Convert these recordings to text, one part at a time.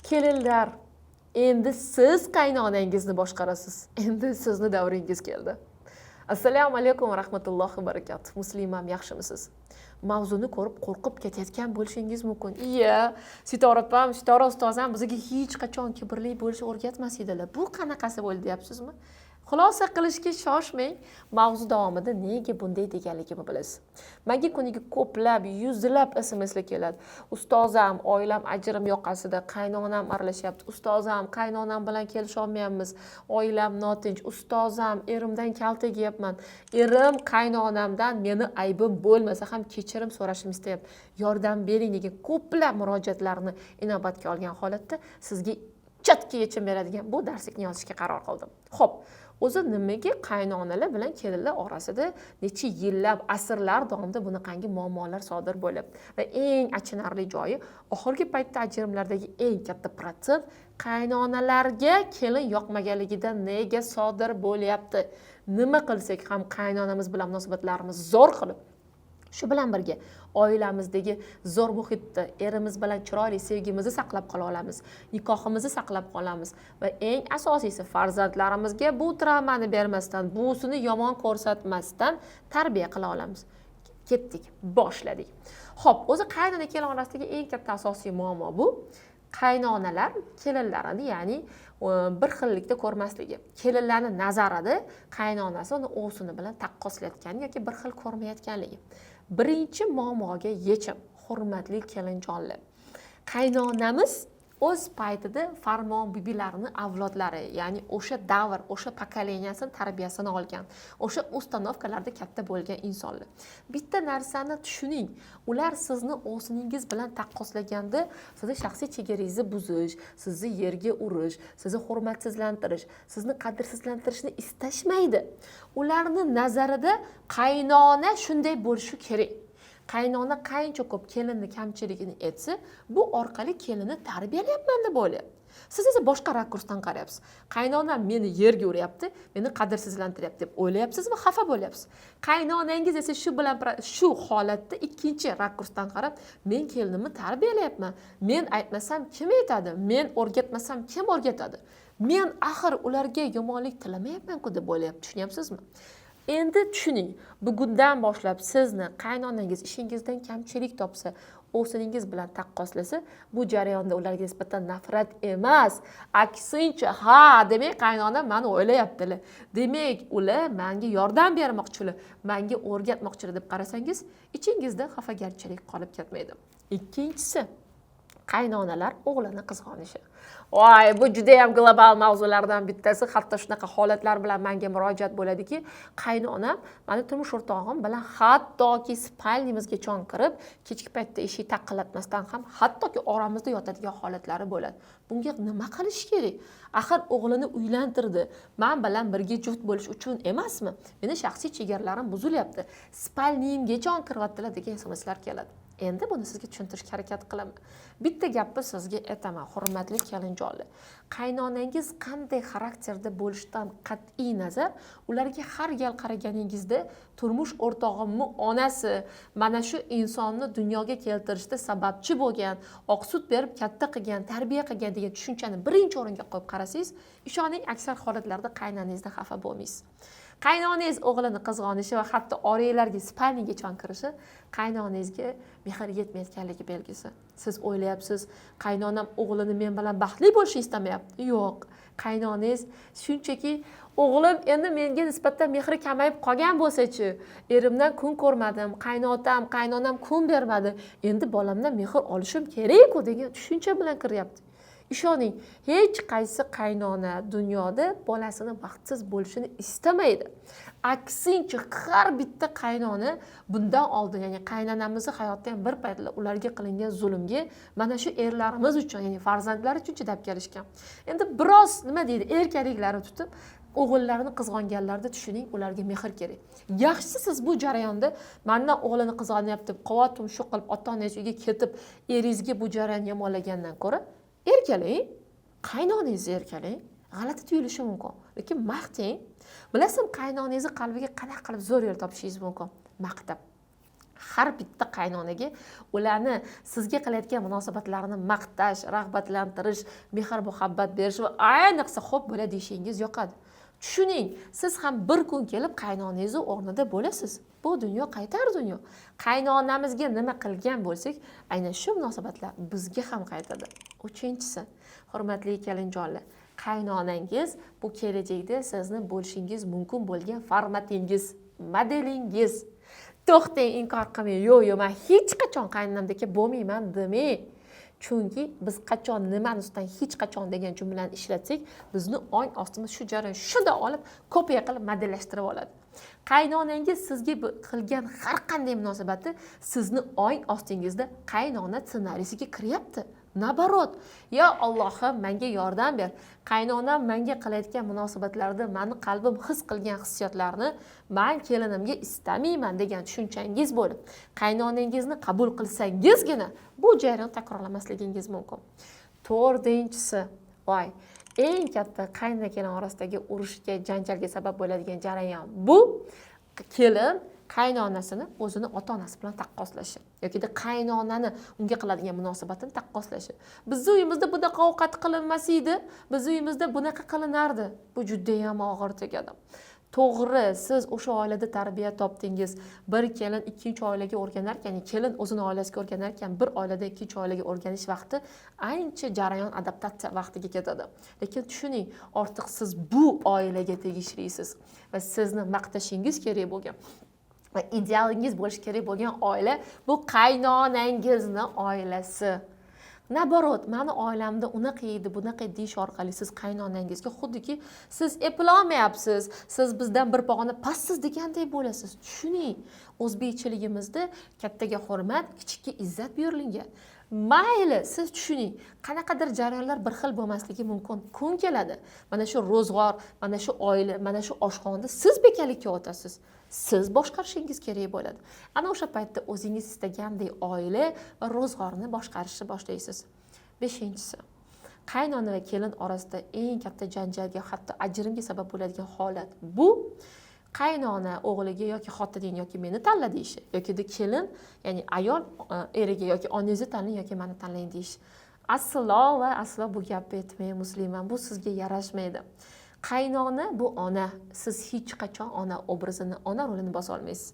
Kelinlar, endi siz qaynonangizni boshqarasiz. Endi sizni davringiz keldi. Assalomu alaykum va rahmatullohi va barakatuh. Muslimam, yaxshimisiz? Mavzuni ko'rib qo'rqib ketayotgan bo'lishingiz mumkin. Iya, Sitora opam, Sitora ustozam bizga hech qachon kibrli bo'lishni o'rgatmas edilar. Bu qanaqasi bo'ldi deyapsizmi? Xulosa qilishga shoshmang. Mavzu davomida nega bunday deganligimni bilasiz. Menga kuniga ko'plab, yuzlab SMSlar keladi. Ustozam, oilam ajrim yoqasida, qaynonam aralashyapti. Ustozam, qaynonam bilan kelisha olmayapmiz. Oilam notinch. Ustozam, erimdan kaltak yeyapman. Erim qaynonamdan meni aybim bo'lmasa ham kechirim so'rashimni istayapti. Yordam bering degan ko'plab murojaatlarni inobatga olgan holatda sizga chatga yechim beradigan bu darslikni yozishga qaror qildim. Xo'p, o'zi nimaga qaynonalar bilan kelinlar orasida necha yillab, asrlar davomida bunaqangi muammolar sodir bo'lyapti? Va eng achinarli joyi, oxirgi paytda ajrimlardagi eng katta protsent qaynonalarga kelin yoqmaganligidan nega sodir bo'lyapti? Nima qilsak ham qaynonamiz bilan munosabatlarimiz zo'r qilib, shu bilan birga oilamizdagi zo'r muhitda erimiz bilan chiroyli sevgimizni saqlab qola olamiz, nikohimizni saqlab qolamiz va eng asosiysi, farzandlarimizga bu travmani bermasdan, buvisini yomon ko'rsatmasdan tarbiya qila olamiz. Ketdik, boshladik. Xo'p, o'zi qaynona kelin orasidagi eng katta asosiy muammo bu qaynonalar kelinlarini, ya'ni bir xillikda ko'rmasligi. Kelinlarni nazarida qaynonasi uni ovsini bilan taqqoslayotgani yoki bir xil ko'rmayotganligi. Birinchi muammoga yechim, hurmatli kelinjonlar. Qaynonamiz o'z paytida farmon bibilarini avlodlari, ya'ni o'sha davr, o'sha поколения sini tarbiyasini olgan, o'sha установка larda katta bo'lgan insonlar. Bitta narsani tushuning, ular sizni ovsiningiz bilan taqqoslaganda sizni shaxsiy chegarangizni buzish, sizni yerga urish, sizni hurmatsizlantirish, sizni qadrsizlantirishni istashmaydi. Ularni nazarida qaynona shunday bo'lishi kerak. Qaynona qancha ko'p kelinni kamchiligini aytsa, bu orqali kelinni tarbiyalayapman deb o'ylayapti. Siz esa boshqa rakursdan qarayapsiz. Qaynonam meni yerga uryapti, meni qadrsizlantiryapti deb o'ylayapsiz va xafa bo'lyapsiz. Qaynonangiz esa shu bilan shu holatda ikkinchi rakursdan qarab, men kelinimni tarbiyalayapman, men aytmasam kim aytadi, men o'rgatmasam kim o'rgatadi, men axir ularga yomonlik tilamayapman-ku deb o'ylayapti. Tushunyapsizmi? Endi tushuning, bugundan boshlab sizni qaynonangiz ishingizdan kamchilik topsa, ovsiningiz bilan taqqoslasa, bu jarayonda ularga nisbatan nafrat emas, aksincha, ha, demak qaynonam mani o'ylayaptilar, demak ular menga yordam bermoqchilar, menga o'rgatmoqchilar deb qarasangiz, ichingizda xafagarchilik qolib ketmaydi. Ikkinchisi, qaynonalar o'g'lini qizg'onishi. Voy, bu judayam global mavzulardan bittasi. Hatto shunaqa holatlar bilan menga murojaat bo'ladiki, qaynonam mani turmush o'rtog'im bilan hattoki спальня mizgacha kirib, kechki paytda eshik taqillatmasdan ham hattoki oramizda yotadigan holatlari bo'ladi. Bunga nima qilish kerak? Axir o'g'lini uylantirdi, man bilan birga juft bo'lish uchun emasmi? Meni shaxsiy chegaralarim buzilyapti, спальня mgacha kiryaptilar degan SMSlar keladi. Endi buni sizga tushuntirishga harakat qilaman. Bitta gapni sizga aytaman, hurmatli kelinjonlar. Qaynonangiz qanday xarakterda bo'lishidan qat'iy nazar, ularga har gal qaraganingizda turmush o'rtog'imni onasi mana shu insonni dunyoga keltirishda sababchi bo'lgan, oq sut berib katta qilgan, tarbiya qilgan degan tushunchani birinchi o'ringa qo'yib qarasangiz, ishoning, aksar holatlarda qaynonangizdan xafa bo'lmaysiz. Qaynonangiz o'g'lini qizg'onishi va hatto oranglarga спальня gacha kirishi qaynonangizga mehr yetmayotganligi belgisi. Siz o'ylayapsiz, qaynonam o'g'lini men bilan baxtli bo'lishini istamayapti. Yo'q, qaynonangiz shunchaki o'g'lim endi menga nisbatan mehri kamayib qolgan bo'lsa-chi, erimdan kun ko'rmadim, qaynotam, qaynonam kun bermadi, endi bolamdan mehr olishim kerak-ku degan tushuncha bilan kiryapti. Ishoning, hech qaysi qaynona dunyoda bolasini baxtsiz bo'lishini istamaydi. Aksincha, har bitta qaynona bundan oldin, ya'ni qaynonamizni hayotida ham bir paytlar ularga qilingan zulmga mana shu erlarimiz uchun, ya'ni farzandlar uchun chidab kelishgan. Endi biroz nima deydi, erkaliklari tutib o'g'illarini qizg'onganlarida tushuning, ularga mehr kerak. Yaxshisi, siz bu jarayonda mandan o'g'lini qizg'onyapti deb qova tumshuq qilib ota onangiz uyga ketib eringizga bu jarayonni yomonlagandan ko'ra erkalang, qaynonangizni erkalang. G'alati tuyulishi mumkin, lekin maqtang. Bilasizmi, qaynonangizni qalbiga qanaqa qilib zo'r yo'l topishingiz mumkin? Maqtab. Har bitta qaynonaga ularni sizga qilayotgan munosabatlarini maqtash, rag'batlantirish, mehr muhabbat berish va ayniqsa xo'p bo'ladi deyishingiz yoqadi. Tushuning, siz ham bir kun kelib qaynonangizni o'rnida bo'lasiz. Bu dunyo qaytar dunyo. Qaynonamizga nima qilgan bo'lsak, aynan shu munosabatlar bizga ham qaytadi. Uchinchisi, hurmatli kelinjonlar, qaynonangiz bu kelajakda sizni bo'lishingiz mumkin bo'lgan formatingiz, modelingiz. To'xtang, inkor qilmang, yo'q, yo'q, man hech qachon qaynonamdek bo'lmayman demang. Chunki biz qachon nimani ustidan hech qachon degan jumlani ishlatsak, bizni ong ostimiz shu jarayon shunda olib, kopiya qilib modellashtirib oladi. Qaynonangiz sizga qilgan har qanday munosabati sizni ong ostingizda qaynona ssenariysiga kiryapti. Наоборот, ya Allohim, menga yordam ber. Qaynonam menga qilayotgan munosabatlarda mani qalbim his qilgan hissiyotlarni man kelinimga istamayman degan tushunchangiz bo'lib, qaynonangizni qabul qilsangizgina bu jarayonni takrorlamasligingiz mumkin. To'rtinchisi, voy, eng katta qaynona kelin orasidagi urushga, janjalga sabab bo'ladigan jarayon bu kelin qaynonasini o'zini ota-onasi bilan taqqoslashi yokida qaynonani unga qiladigan munosabatini taqqoslashi. Bizni uyimizda bunaqa ovqat qilinmas edi, bizni uyimizda bunaqa qilinardi. Bu judayam og'ir tegadi. To'g'ri, siz o'sha oilada tarbiya topdingiz. Bir kelin ikkinchi oilaga o'rganar ekan, kelin o'zini oilasiga o'rganar ekan, bir oilada ikkinchi oilaga o'rganish vaqti ancha jarayon adaptatsiya vaqtiga ketadi. Lekin tushuning, ortiq siz bu oilaga tegishlisiz va sizni maqtashingiz kerak bo'lgan va idealingiz bo'lishi kerak bo'lgan oila bu qaynonangizni oilasi. Наоборот, mani oilamda unaqa edi, bunaqa edi deyish orqali siz qaynonangizga xuddiki siz eplolmayapsiz, siz bizdan bir pog'ona pastsiz degandek bo'lasiz. Tushuning, o'zbekchiligimizda kattaga hurmat, kichikka izzat buyurilgan. Mayli, siz tushuning, qanaqadir jarayonlar bir xil bo'lmasligi mumkin. Kun keladi, mana shu ro'zg'or, mana shu oila, mana shu oshxonada siz bekalikka o'tasiz. Siz boshqarishingiz kerak bo'ladi. Ana o'sha paytda o'zingiz istagandek oila va ro'zg'orni boshqarishni boshlaysiz. Beshinchisi, qaynona va kelin orasida eng katta janjalga, hatto ajrimga sabab bo'ladigan holat bu qaynona o'g'liga yoki xotining yoki meni tanla deyishi, yokida kelin, ya'ni ayol eriga yoki onangizni tanlang yoki meni tanlang deyishi. Aslo va aslo bu gapni aytmang, musliman, bu sizga yarashmaydi. Qaynona bu ona, siz hech qachon ona obrazini, ona rolini bosa olmaysiz.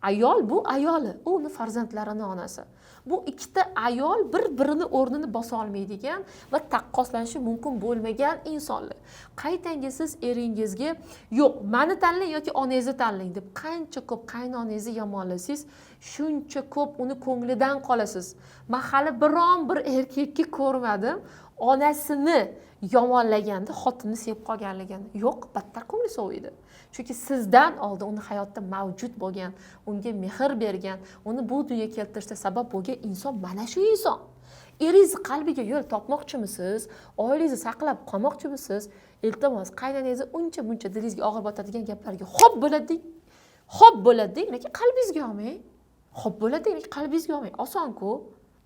Ayol bu ayoli, u uni farzandlarini onasi. Bu ikkita ayol bir-birini o'rnini bosa olmaydigan va taqqoslanishi mumkin bo'lmagan insonlar. Qaytanga siz eringizga yo'q, meni tanlang yoki onangizni tanlang deb qancha ko'p qaynonangizni yomonlasangiz, shuncha ko'p uni ko'nglidan qolasiz. Men hali biron bir erkakni ko'rmadim, onasini yomonlaganda xotinni sevib qolganligini. Yo'q, battar ko'ngli soviydi. Chunki sizdan oldin uni hayotda mavjud bo'lgan, unga mehr bergan, uni bu dunyoga keltirishda sabab bo'lgan inson mana shu inson. Eringiz qalbiga yo'l topmoqchimisiz, oilangizni saqlab qolmoqchimisiz? Iltimos, qaynonangizni uncha muncha dilingizga og'ir botadigan gaplarga xo'p bo'ladi deng. Xo'p bo'ladi deng, lekin qalbingizga olmang. Xo'p bo'ladi deng, lekin qalbingizga olmang. Osonku.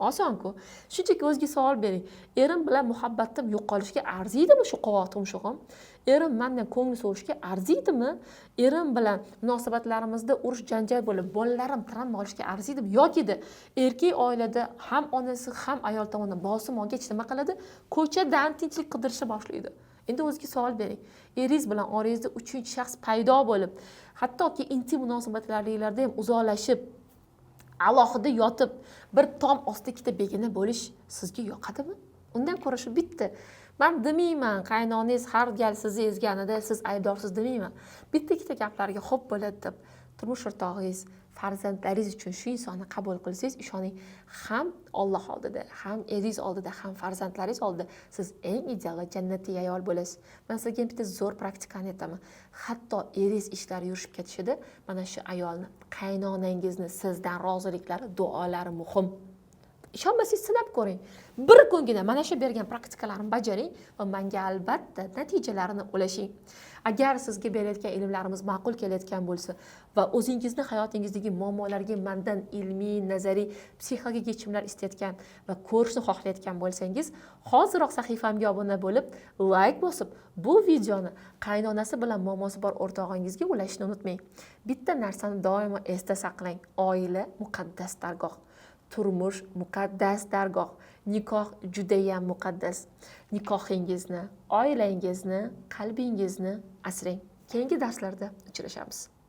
Osonku. Shunchaki o'zingizga savol bering. Erim bilan muhabbatim yo'qolishga arziydimi shu qovoq tumshug'im? Erim mendan ko'ngli sovishga arziydimi? Erim bilan munosabatlarimizda urush janjal bo'lib, bolalarim travma olishga arziydimi? Yokida erkak oilada ham onasi, ham ayol tomonidan bosim olgach nima qiladi? Ko'chadan tinchlik qidirishni boshlaydi. Endi o'zingizga savol bering. Eringiz bilan orangizda uchinchi shaxs paydo bo'lib, hattoki intim munosabatlarida ham uzoqlashib, alohida yotib, bir tom ostida ikkita begona bo'lish sizga yoqadimi? Undan ko'ra shu bitta. Men demayman, qaynonangiz har gal sizni ezganida siz aybdorsiz demayman. Bitta ikkita gaplarga xo'p bo'ladi deb turmush o'rtog'ingiz, farzandlaringiz uchun shu insonni qabul qilsangiz, ishoning, ham Alloh oldida, ham eringiz oldida, ham farzandlaringiz oldida siz eng ideal va jannatiy ayol bo'lasiz. Men sizga bitta zo'r praktikani aytaman. Hatto eringiz ishlari yurishib ketishida mana shu ayolni, qaynonangizni sizdan roziliklari, duolari muhim. Ishonmasangiz, sinab ko'ring. Bir kungina mana shu bergan praktikalarimni bajaring va menga albatta natijalarini ulashing. Agar sizga berayotgan ilmlarimiz ma'qul kelayotgan bo'lsa va o'zingizni hayotingizdagi muammolarga mandan ilmiy, nazariy, psixologik yechimlar istayotgan va ko'rishni xohlayotgan bo'lsangiz, hoziroq sahifamga obuna bo'lib, layk bosib, bu videoni qaynonasi bilan muammosi bor o'rtog'ingizga ulashni unutmang. Bitta narsani doimo esda saqlang: oila muqaddas dargoh, turmush muqaddas dargoh, nikoh judayam muqaddas. Nikohingizni, oilangizni, qalbingizni asrang. Keyingi darslarda uchrashamiz.